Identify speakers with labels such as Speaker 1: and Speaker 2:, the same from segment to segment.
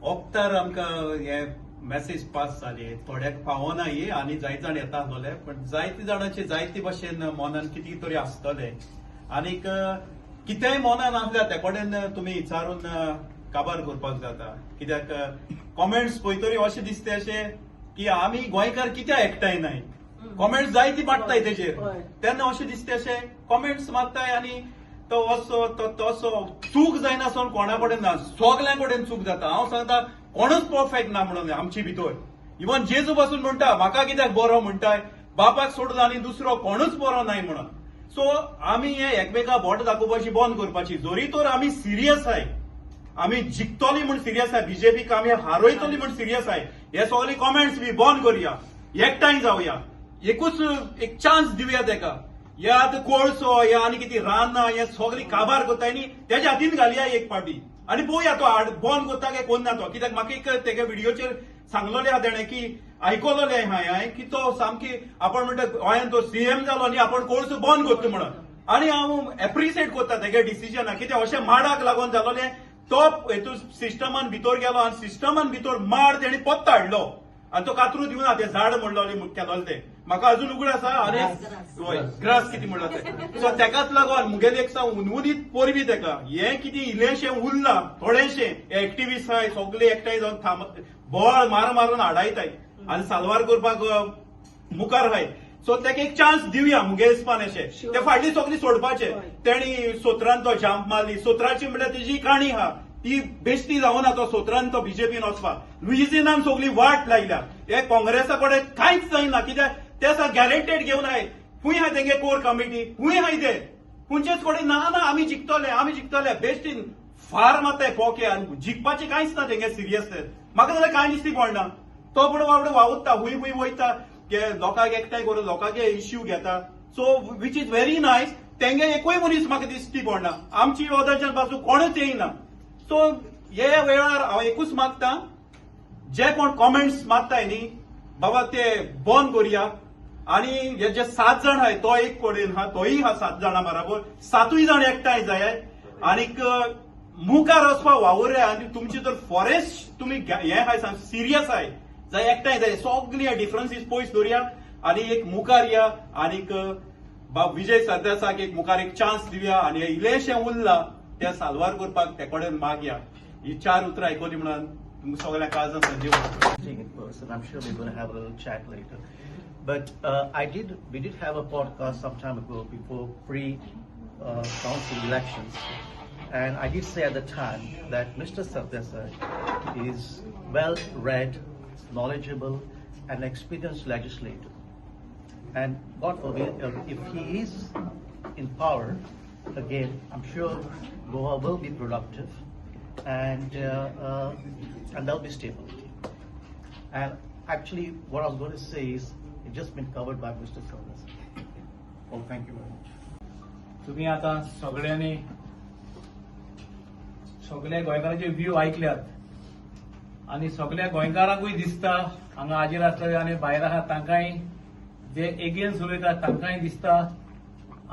Speaker 1: ओक्तार आमकां हे message pass जाली. थोड्याक पावना ही आनी जायते जाण येता आसलोले, पण जायते जाणांचे जायते भशेन मनान कितें तरी आसतलें आनीक कितेंय मनान आसल्यार ते कडेन तुमी विचारून काबार करपाक जाता. कित्याक कॉमेंट्स पळयतरी अशें दिसता अशें की आमी गोंयकार कित्याक एकठांय नाय. कॉमेंट्स जायती मारताय तेजेर. तेन्ना अशें दिसता अशें कॉमेंट्स मारताय आनी तो असो, तो तसो. चूक जायना सोन कोणा कडेन ना, सगल्यां कडेन चूक जाता. हांव सांगता, कोणूच परफेक्ट ना म्हणून आमचे भितर. इवन जेजू पासून म्हणटा, म्हाका कित्याक बरो म्हणटाय, बापाक सोडून आनी दुसरो कोणूच बरो नाय म्हणून. सो आमी हे एकमेका बोट दाखोवपाची बंद करपाची. जरी तर आमी सिरियस आहाय, आमी जिखतली म्हूण सिरियस आहाय, बीजेपीक आमी हारयतली म्हूण सिरियस आहाय, हे सगळे कॉमेंट्स बी बंद करुया, एकठांय जावया, एकूच एक चान्स दिवया तेका. हे आतां कोळसो हे आनी कितें रानां हे सगळी काबार करताय न्ही, तेज्या हातीन घालया एक पावटी आनी पळोवया तो आड बंद करता काय कोन्ना तो. कित्याक म्हाका एक तेगे व्हिडियोचेर सांगलोलें आहा तेणें की, आयकलोलें आहा हांवें की तो सामकी आपण म्हणटा गोंयान तो सीएम जालो आनी आपण कोळसो बंद करता म्हणून. आनी हांव एप्रिशिएट करता तेगे डिसिजनाक, कित्याक अशें माडाक लागून जालोलें. तो हेतून सिस्टमान भितर गेलो आनी सिस्टमान भितर माड तेणी पत्तो हाडलो आनी तो कातरू दिवना तें झाड म्हणलोलें केलोलें तें म्हाका अजून उगड आसा. आनी हय, ग्रास कितें म्हणलां तें. सो तेकाच लागून मुगेली एक सांग उनउनीत परबी तेका. हें कितें इल्लेंशें उरलां थोडेशें एक्टिविस्ट आहाय, सगळे एकठांय जावन थांब बळ मार मारून आडायताय आनी साल्वार करपाक मुखार आहाय. सो तेका एक चान्स दिवया मुगे हिसपान अशें. ते फाटली सगळी सोडपाचे. तेणी सोत्रान तो जंप मारली, सोत्राची म्हळ्यार तेजी काणी आहा, ती बेश्टी जावना. तो सोत्रान तो बीजेपीन वचपाक लुईझिनान सगळी वाट लायल्या. हे काँग्रेसा कडेन कांयच जायना, कित्याक ते गॅरंटेड घेवन आहाय. खंय आहाय तेंगे कोर कमिटी? खंय आहाय ते? खंयचेच कडेन ना. ना, आमी जिखतले, आमी जिखतले, बेश्टीन फार मारताय पोके आनी जिखपाचें कांयच ना तेंगे सिरियसनेस. म्हाका जाल्यार कांय दिश्टी पडना. तो पूण बाबडो वावुरता, हुंय हुंय वयता, के लोकांक एकठांय करून लोकांचे इश्यू घेता, so which is very nice. तेंगे एकूय मनीस म्हाका दिश्टी पडना. आमची वदाच्यान पासून कोणूच येयना. सो हे वेळार हांव एकूच मागता, जे कोण कॉमेंट्स मारताय न्ही बाबा, ते बंद करुया. आणि हे जे सात जाण आहाय, तो एक कडेन आहा, तोय आहा, सात जाणां बराबर सातूय जाण एकठांय जाय आनीक मुखार वचपाक वावुरया. आनी तुमची जर फॉरेस्ट तुमी हे आहाय सांग सिरियस आहाय जाय, एकठांय जाय, सगळी डिफरन्सीस पयस दवरुया आनी एक मुखार या आनीक बाब विजय सरदेसाक एक मुखार एक चान्स दिवया आनी हे इल्लेशें उरला ते साल्वार करपाक ते कडेन मागया. ही चार उतरां आयकली म्हणून तुमकां सगळ्या काळजान Sanjeev.
Speaker 2: Meeting in person. I'm sure we're going to have a little chat later. But we did have a podcast some time ago before pre council elections. And I did say at the time that Mr. Sardesai is well read, knowledgeable, and experienced legislator. And God forbid, if he is in power again, I'm sure Goa will be productive and there'll be stability. And actually, what I was going to say is, it's just been covered by Mr. Sardesai. Well, thank you very much.
Speaker 3: तुम्ही आता सगळ्यांनी सगळ्या गोंयकारांचे view आयकल्यात आनी सगळ्या गोंयकारांकूय दिसता, हांगा हाजीर आसले आनी भायर आहा तांकांय, जे एगेन्स्ट उलयतात तांकांय दिसता,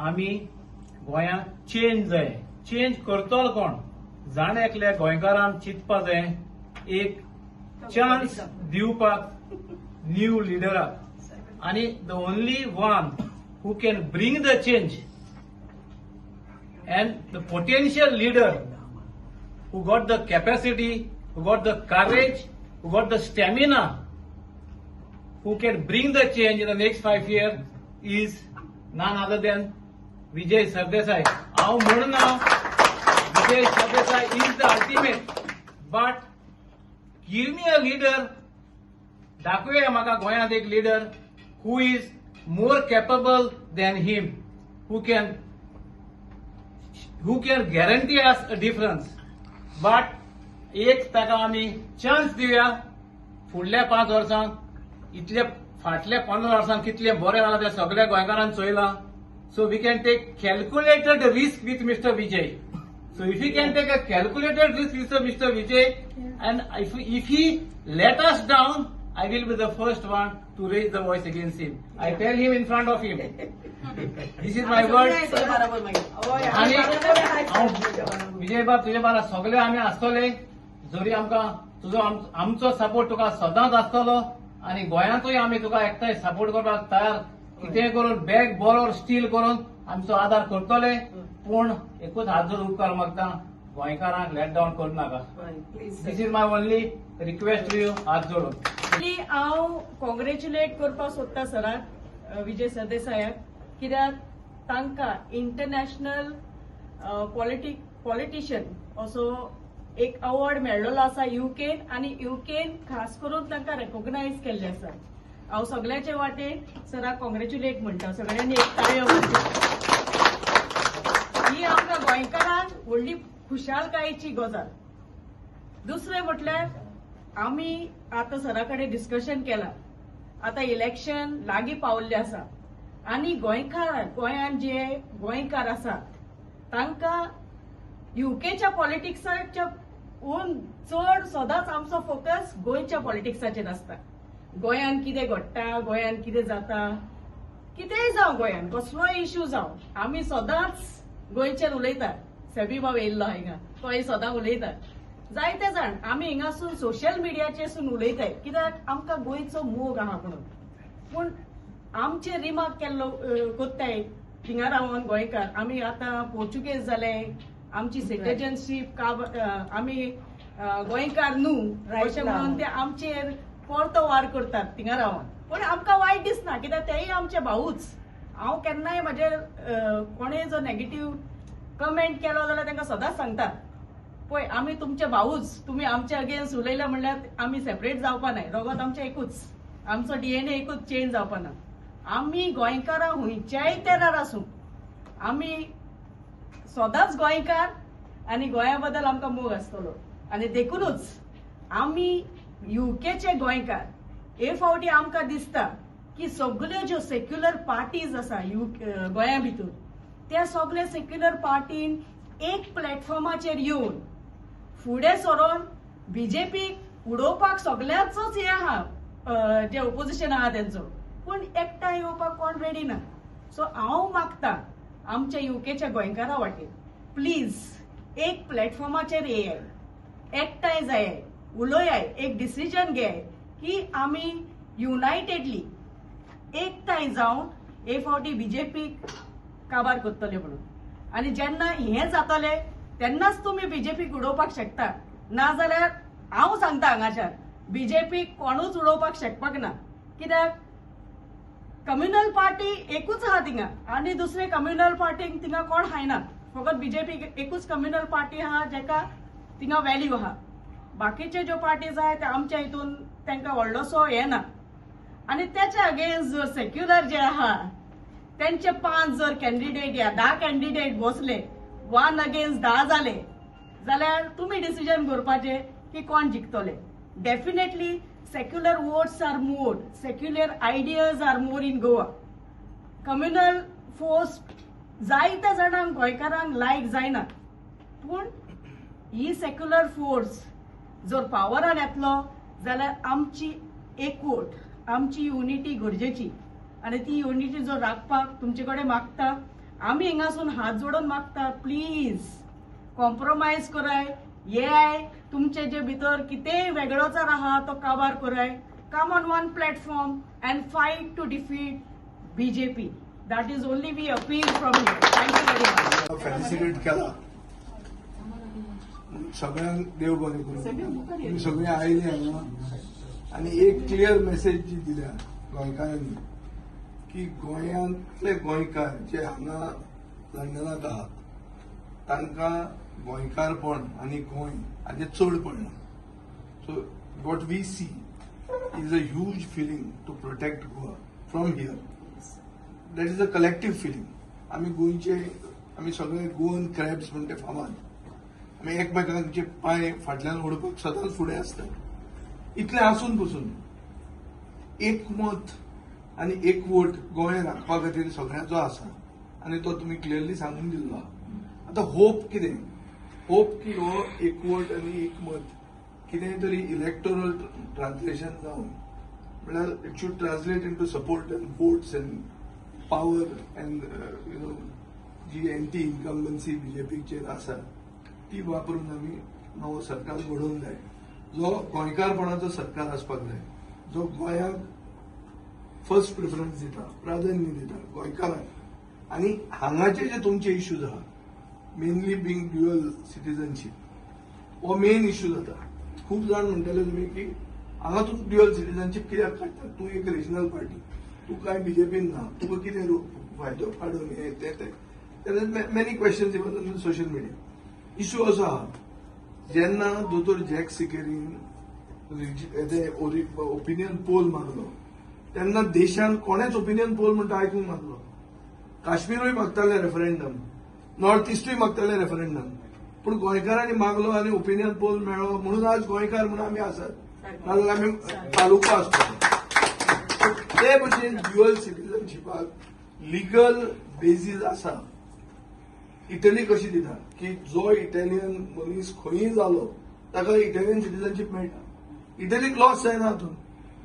Speaker 3: आमी गोंयांत चेंज जाय. चेंज करतलो कोण? जाण एकल्या गोंयकारान चिंतपा जाय, एक चान्स दिवपाक न्यू लिडराक. आनी the only one who can bring the change and the potential leader who got the capacity, who got the courage, who got the stamina, who can bring the change in the next 5 years is none other than Vijay Sardesai. हांव म्हणना Vijay Sardesai is the ultimate, but give me a leader, दाखोवया म्हाका गोंयांत एक leader who is more capable than him, who can guarantee us a difference. But एक ताका आमी chance दिवया फुडल्या 5 वर्सांक. इतले फाटल्या 15 वर्सांक कितले बरें जालां तें सगळ्या गोंयकारान चोयलां. So we can take calculated risk with Mr. Vijay. So if you can take a calculated risk with Mr. Vijay and if he let us down, I will be the first one to raise the voice against him. I tell him in front of him. This is my word.
Speaker 4: बरोबर मागीर.
Speaker 3: आणि हांव विजय बाब, तुजे बारा सगळे आमी आसतले. जरी आमकां तुजो आमचो सपोर्ट तुका सदांच आसतलो आनी गोंयांतूय आमी तुका एकठांय सपोर्ट करपाक तयार. कितेंय करून बॅग बरोबर स्टील करून आमचो आदार करतले, पूण एकूच हात जोडून उपकार मागता, गोंयकारांक लेट डावन करूं नाका.
Speaker 4: Please.
Speaker 3: This is my only request to you, हात जोडून.
Speaker 4: पयलीं हांव कॉंग्रेच्युलेट करपाक सोदता सराक, विजय सरदेसायाक, कित्याक तांकां इंटरनॅशनल पॉलिटिशियन असो एक अवॉर्ड मेळ्ळलो आसा युकेन, आनी युकेन खास करून तांकां रेकॉग्नायज केल्लें आसा. हांव सगळ्याचे वाटेन सराक कॉंग्रेच्युलेट म्हणटा. सगळ्यांनी एक ताळयो मारच्यो. ही आमकां गोंयकारांक व्हडली खुशालकायेची गजाल. दुसरें म्हटल्यार आमी आतां सरा कडेन डिस्कशन केलां. आतां इलेक्शन लागीं पावल्लें आसा आनी गोंयकार, गोंयांत जे गोंयकार आसात तांकां युकेच्या पॉलिटिक्साच्या हून चड सदांच आमचो फोकस गोंयच्या पॉलिटिक्साचेर आसता. गोंयांत कितें घडटा, गोंयांत कितें जाता, कितेंय जावं, गोंयांत कसलोय इश्यू जावं, आमी सदांच गोंयचेर उलयतात. सेबी बाब येयल्लो हिंगा, तोय सदां उलयता. जायते जाण आमी हिंगासून सोशल मिडियाचेरसून उलयताय, कित्याक आमकां गोंयचो मोग आहा म्हणून. पूण आमचे रिमार्क केल्लो कोत्ताय थिंगा रावन गोंयकार, आमी आतां पोर्चुगेज जाले, आमची सिटिजनशीप का, आमी गोंयकार न्हू अशें म्हणून ते आमचेर परतो वार करतात थिंगा रावन. पूण आमकां वायट दिसना, कित्याक तेय आमचे भाऊच. हांव केन्नाय म्हजेर कोणेय जो नेगेटीव कमेंट केलो जाल्यार तांकां सदांच सांगता, पळय आमी तुमचे भाऊच, तुमी आमचे अगेन्स्ट उलयले म्हणल्यार आमी सेपरेट जावपा नाय. रगत आमचें एकूच, आमचो डीएनए एकूच, चेंज जावपा ना. आमी गोंयकारां खंयच्याय तेरार आसूं, आमी सदांच गोंयकार आनी गोंया बद्दल आमकां मोग आसतलो. आनी देखूनच आमी युकेचे गोंयकार हे फावटी आमकां दिसता की सगल्यो ज्यो सेक्युलर पार्टीज आसा you गोंया भितर, त्या सगल्या सेक्युलर पार्टीन एक प्लॅटफॉर्माचेर येवन फुडें सरोन बीजेपीक उडोवपाक सगल्यांचोच हें आहा, जे ओपोजिशन आहा तेंचो, पूण एकठांय येवपाक कोण रेडी ना. सो हांव मागता आमच्या युकेच्या गोंयकारां वाटेन, प्लीज एक प्लॅटफॉर्माचेर येयाय, एकठांय जायाय, उलोयाय, एक डिसिजन घेयाय की आमी युनायटेडली एकठांय जावन हे फावटी बीजेपीक काबार करतले म्हणून. आनी जेन्ना हें जातलें तेन्नाच तुमी बीजेपीक उडोवपाक शकता, नाजाल्यार हांव सांगता हांगाच्यान बीजेपीक कोणूच उडोवपाक शकपाक ना, कित्याक कम्युनल पार्टी एकूच आहा थिंगा आनी दुसरे कम्युनल पार्टीक थिंगा कोण हायना. फकत बीजेपी एकूच कम्युनल पार्टी आहा जेका थिंगा व्हॅल्यू आहा. बाकीचे ज्यो पार्टीज आहाय ते आमच्या हितून तांकां व्हडलोसो हें ना. आनी तेच्या अगेन्स्ट जर सेक्युलर जे आहा तेंचे 5 जर कॅन्डिडेट या 10 कॅन्डिडेट बसले, 1 अगेन्स्ट 10 जाले जाल्यार तुमी डिसिजन करपाचें की कोण जिखतले. Definitely secular votes are more, secular ideas are more in Goa. Communal force जायत्या जाणांक गोंयकारांक लायक जायना, पूण ही सेक्युलर फोर्स जर पावरान येतलो जाल्यार आमची एकवट, आमची युनिटी गरजेची. आनी ती युनिटी जर राखपाक तुमचे कडेन मागता, आमी हिंगासून हात जोडून मागता, प्लीज कॉम्प्रोमायज कराय, येयाय, तुमचे जे भितर कितेंय वेगळोचार आहा तो काबार कराय. Come on one platform and fight to defeat BJP. That is only we appeal from you. Thank you very much.
Speaker 5: Felicitate केला सगळ्यांक देव बरें करूं. तुमी सगळीं आयलीं हांगा आनी एक क्लियर मेसेज जी दिल्या गोंयकारांनी की गोंयांतले गोंयकार जे हांगा लंडनाक आहात तांकां गोंयकारपण आनी गोंय हाजें चड पडलां. So what we see is a huge feeling to protect Goa from here. That is a collective feeling. आमी गोंयचे, आमी सगळे गोवन क्रॅब्स म्हणटे फामाद. आमी एकमेकांचे पांय फाटल्यान ओडपाक सदांच फुडें आसतात. इतलें आसून पसून एकमत आनी एकवट गोंय राखपा खातीर सगळ्यांचो आसा आनी तो तुमी क्लियरली सांगून दिल्लो आहा. आतां होप कितें? होप की हो एकवट आनी एकमत कितें तरी इलेक्टोरल ट्रान्सलेशन जावन, म्हळ्यार it should translate into support and votes and power and G anti incumbency बीजेपीचेर आसा ती वापरून आमी नवो सरकार घडोवंक जाय, जो गोंयकारपणाचो सरकार आसपाक जाय, जो गोंयाक फर्स्ट प्रिफरन्स दिता, प्राधान्य दिता गोंयकारांक. आनी हांगाचे जे तुमचे इश्यूज आहा, मेनली बींग ड्युअल सिटीजनशीप हो मेन इश्यू जाता. खूब जाण म्हणटले तुमी की हांगा तूं ड्युअल सिटीजनशीप कित्याक काडटा, तूं एक रिजनल पार्टी, तूं कांय बीजेपीन ना, तुका कितें फायदो काडून हे ते ते many questions even on social media. Issue असो आहा, जेन्ना दोतोर जॅक सिकेरीन ते ओपिनियन पोल मारलो तेन्ना देशान कोणेच ओपिनियन पोल म्हणटा आयकूंक नासलो. काश्मीरूय मागताले रेफरेंडम, नॉर्थ इस्टूय मागताले रेफरेंडम, पूण गोंयकारांनी मागलो आनी ओपिनियन पोल मेळ्ळो म्हणून आज गोंयकार म्हणून आमी आसात, नाजाल्यार आमी तालुको आसतो. ते भशेन ड्युअल सिटीजनशिपाक लिगल बेजीस आसा. इटली कशी दिता की जो इटालियन मनीस खंयूय जालो ताका इटालियन सिटीजनशीप मेळटा. इटलीक लॉस जायना हातूंत.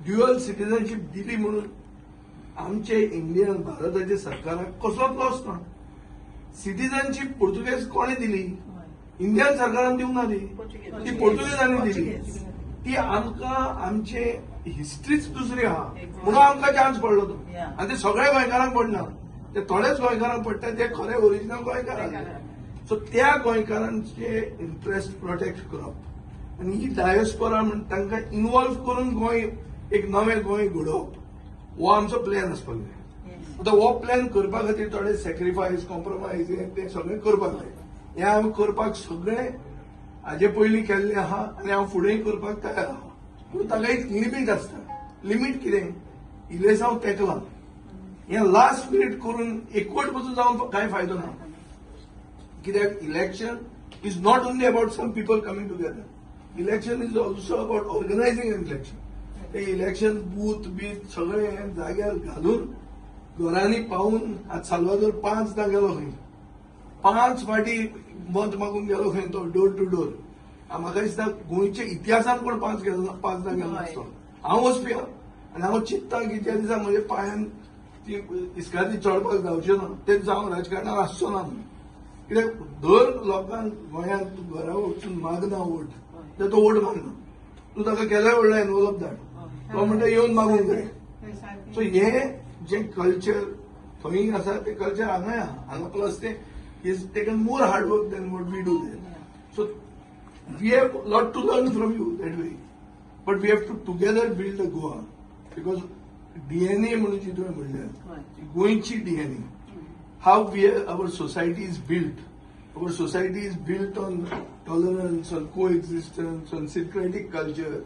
Speaker 5: ड्युअल सिटीजनशीप दिली म्हणून आमचे इंडियन भारताच्या सरकाराक कसलोच लॉस ना. सिटीजनशीप पुर्तुगेज कोणे दिली? इंडियन सरकारान दिवंक ना ती, ती पुर्तुगेजांनी दिली. ती आमकां आमचे हिस्ट्रीच दुसरी आहा म्हणून आमकां चान्स पडलो तो. आनी ते सगळ्या गोंयकारांक पडना, ते थोडेच गोंयकारांक पडटा, ते खरे ओरिजिनल गोंयकार आसले. सो त्या गोंयकारांचे इंट्रस्ट प्रोटेक्ट करप आनी ही डायस्पोरा म्हण तांकां इन्वॉल्व करून गोंय एक नवें गोंय घडोवप हो आमचो प्लॅन आसपाक जाय. आतां हो प्लॅन करपा खातीर थोडे सॅक्रिफायस, कॉम्प्रोमायज हे ते सगळें करपाक जाय. हें हांव करपाक सगळें हाजे पयलीं केल्लें आहा आनी हांव फुडेंय करपाक तयार आहा. पूण ताका एक लिमीट आसता. लिमीट कितें? इलेसांव तेकलां. हें लास्ट मिनीट करून एकवट पसून जावन कांय फायदो ना, कित्याक election is not only about some people coming together, election is also about organizing an election. ते इलेक्शन बूथ बीत सगळे हे जाग्यार घालून घरांनी पावून, आज साल्वादोर पांचदां गेलो खंय, पांच फाटी मत मागून गेलो खंय तो, डोर टू डोर. म्हाका दिसता गोंयच्या इतिहासान कोण पांच गेलो ना, पांचदां गेलो नासतो. हांव वचपी आहा आनी हांव चिंत्ता की ज्या दिसा म्हज्या पांयान ती इस्कादी चडपाक जावचें ना ते दिसा हांव राजकारणात आसचो ना म्हणून. कित्याक दर लोकांक गोंयांत तूं घरा वचून मागना वोट तर तो वोट मागना. तूं ताका केल्यार व्हडलो एनवलप धाड, तो म्हणटा येवन मागूंक जाय. सो हे जे कल्चर थंय आसा ते कल्चर हांगाय आहा. हांगा प्लस ते is taken more hard work than what we do there. So we have lot to learn from you that way, but we have to together build a Goa, because DNA म्हणून जी तुवें म्हणल्या, ती गोंयची DNA, how we our society is built. Our society is built on tolerance, on coexistence, on syncretic culture,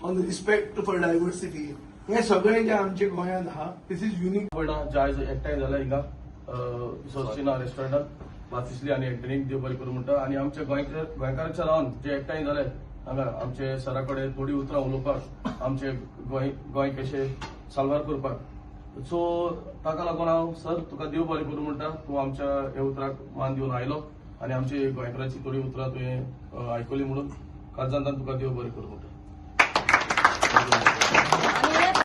Speaker 5: on respect for diversity. हे सगळें जें आमच्या गोंयांत आहा, this is unique.
Speaker 6: पळयना जे आयज एकठांय जाल्या हिंगा सोस्टिना रेस्टॉरंटात वाचिसली आनी एंटनीक देव बरें करूं म्हणटा. आनी आमच्या गोंयकार गोंयकारांच्या नांवान जे एकठांय जाले हांगा आमचे सरा कडेन थोडी उतरां उलोवपाक, आमचे गोंय गोंय कशें साल्वार करपाक, सो ताका लागून हांव सर तुका देव बरें करूं म्हणटा. तूं आमच्या ह्या उतराक मान दिवन आयलो आनी आमची गोंयकारांची थोडी उतरां तुवें आयकली म्हणून काळजांतल्यान तुका देव बरें करूं म्हणटा.